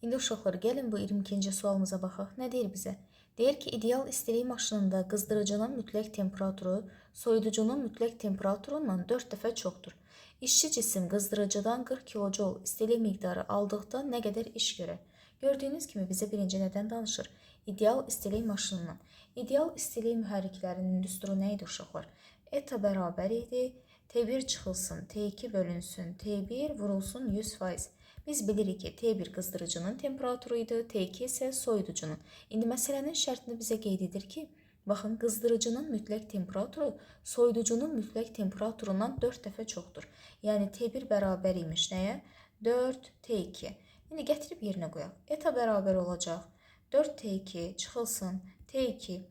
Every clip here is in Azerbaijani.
İndi uşaqlar, gəlin bu 22-ci sualımıza baxaq. Nə deyir bizə? Deyir ki, ideal istilik maşınında qızdırıcının mütləq temperaturu soyuducunun mütləq temperaturundan 4 dəfə çoxdur. İşçi cisim qızdırıcıdan 40 kilojol istilik miqdarı aldıqda nə qədər iş görər? Gördüyünüz kimi bizə birinci nədən danışır? İdeal istilik maşınından. İdeal istilik mühərriklərinin düsturu nə idi uşaqlar? Eta bərabər idi. T1 çıxılsın, T2 bölünsün, T1 vurulsun 100%. Biz bilirik ki, T1 qızdırıcının temperaturu idi, T2 isə soyuducunun. İndi məsələnin şərtini bizə qeyd edir ki, baxın, qızdırıcının mütləq temperaturu soyuducunun mütləq temperaturundan 4 dəfə çoxdur. Yəni T1 bərabər imiş nəyə? 4 T2. İndi gətirib yerinə qoyaq. Eta bərabər olacaq. 4 T2 çıxılsın, T2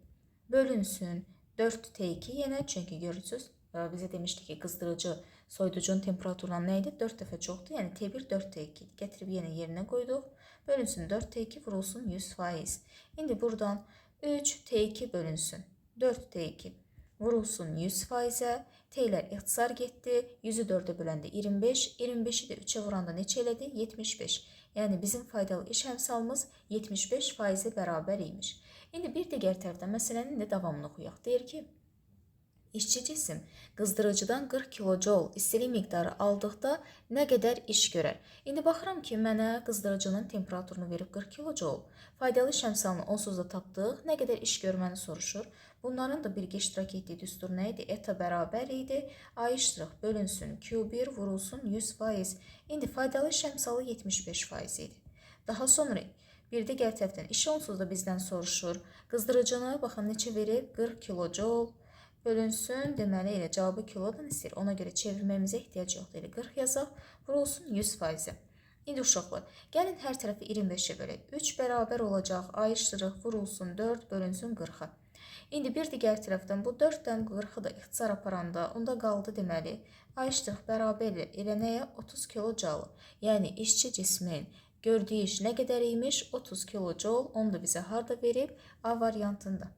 bölünsün, 4 T2 yenə, çünki görürsünüz, bizə demişdi ki, qızdırıcı soyuducunun temperaturundan nə idi? 4 dəfə çoxdur. Yəni T1 4 T2. Gətirib yenə yerinə qoyduq. Bölünsün 4 T2 vurulsun 100%. İndi buradan 3 T2 bölünsün 4 T2 vurulsun 100%-ə. T-lər ixtisar getdi. 100-ü 4-ə böləndə 25, 25-i də 3-ə vuranda neçə elədi? 75. Yəni bizim faydalı iş əmsalımız 75%-ə bərabər imiş. İndi bir digər tərəfdən məsələnin də davamını oxuyaq. Deyir ki, İşçi cisim qızdırıcıdan 40 kilojol istilik miqdarı aldıqda nə qədər iş görər? İndi baxıram ki, mənə qızdırıcının temperaturunu verib 40 kilojol. Faydalı iş əmsalını onsuz da tapdıq. Nə qədər iş görməni soruşur. Bunların da birgə iştirak etdiyi düstur nə idi? Eta bərabər idi. A iştirak bölünsün Q1 vurulsun 100%. İndi faydalı iş əmsalı 75% idi. Daha sonra bir digər tərəfdən işi onsuz da bizdən soruşur. Qızdırıcını baxın neçə verib? 40 kilojol. Bölünsün, deməli elə cavabı kilodan istəyir. Ona görə çevirməyimizə ehtiyac yoxdur. Elə 40 yazaq, vurulsun 100%. İndi uşaqlar, gəlin hər tərəfi 25-ə bölək. 3 bərabər olacaq, A iştirak vurulsun 4 bölünsün 40-a. İndi bir digər tərəfdən bu 4-dən 40-ı da ixtisar aparanda onda qaldı deməli A iştirak bərabər elə nəyə? 30 kilocalı. Yəni işçi cismin gördüyü iş nə qədər imiş? 30 kilojol. Onu da bizə harda verib? A variantında.